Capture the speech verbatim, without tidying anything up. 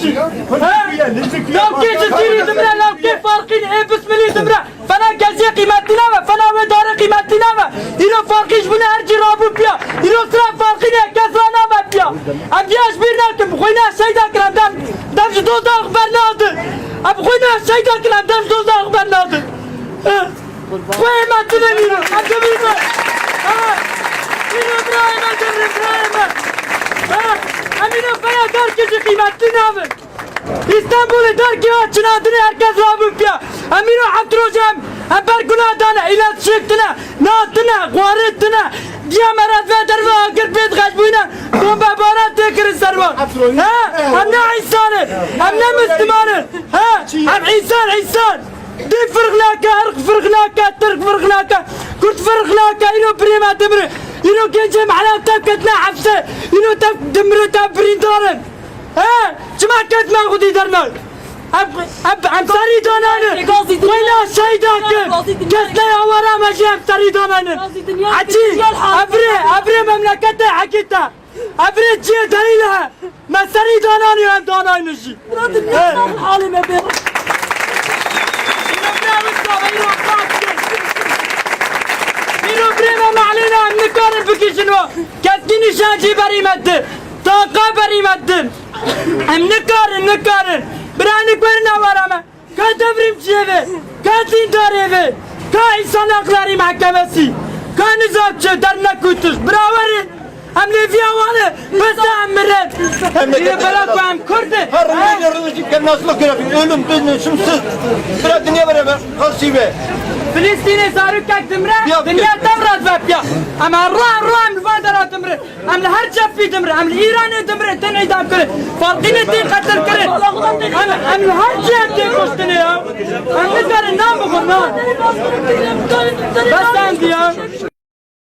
He? Navkê Cizîrî dimre, navkê Farqîn ê Bismilî dimre. Fena kesê qîmetî nebe, fena wê darê qîmetî nebe. Îro Farqîn ji binê her cî rabû piya. Îro sira Farqîn e, kes ra nabe piya. Em viya ji bîr nakin, bi xwîna şehîda kirin, em dem, dem ji dozax bernadin. Em bi xwîna şehîda kirin, em dem ji dozax bernadin. He? Xweyê me tune nîno, em dimîne. Ha, nîno birayê me, demre birayê me. Ha, em nîno feya dar kişî qîmetî nabin. Îstanbulê dar kêwa çinandinê her kes rabûn piya. Em nîno heft roj em, em ber guna dane, îlat şêk tune, na tune, xwarin tune. Diya me re ve derve agir pê dixeşbûyne, bombebaran tê kirin ser wan. Ha, em ne însan in, em ne misliman in. Ha, em însan, însan. Dîn firq nake, irq firq nake, tirk firq nake, kurd firq nake, îro birê me dimire. Îro gencê mehla tev ketine hefse, îro tev dimire, tev birîndar in. He, çima kes me xwedî derna? Em, em, em serî danaynin. Weyla şehîda kin. Kes ne awara me jî em serî danaynin. Hecî, ev rê, ev rê memleketê hekî te. Ev rê cihê delîl e. Me serî dananî em danayne jî. Bira dinya nasıl halime be? Îro birê me mehlê ne, em nikarin bikişin we. Keskî nîşancî berî me di. Tanqa berî me di. Em nikarin, nikarin. Bira nikarin awara me. Ka devrimciyê ve, ka dîndarê ve, ka însan haklarî mehkemesî, ka nizamçi dernekûtiş, birawerê, em lê viya wan e, bes de em mirin. Em ne Yine bela ku em Kurd in. Her rojê rojê ke nasma kirefin, ölüm, ölüm, sımsız. Bira dinya beraber, karşı be. Filistînê zarokek dimre, Ya, dinya tev re dibe piya. Em her roj, her roj em li van dera dimrin. Em li her çepî dimre, em li Îranê dimre, tên îdam kirin. Farqînê tên qetil kirin. Em, em li her cihê tên kuştinê ya. Em nikarin nan bixwin, nan. Bes endî ya.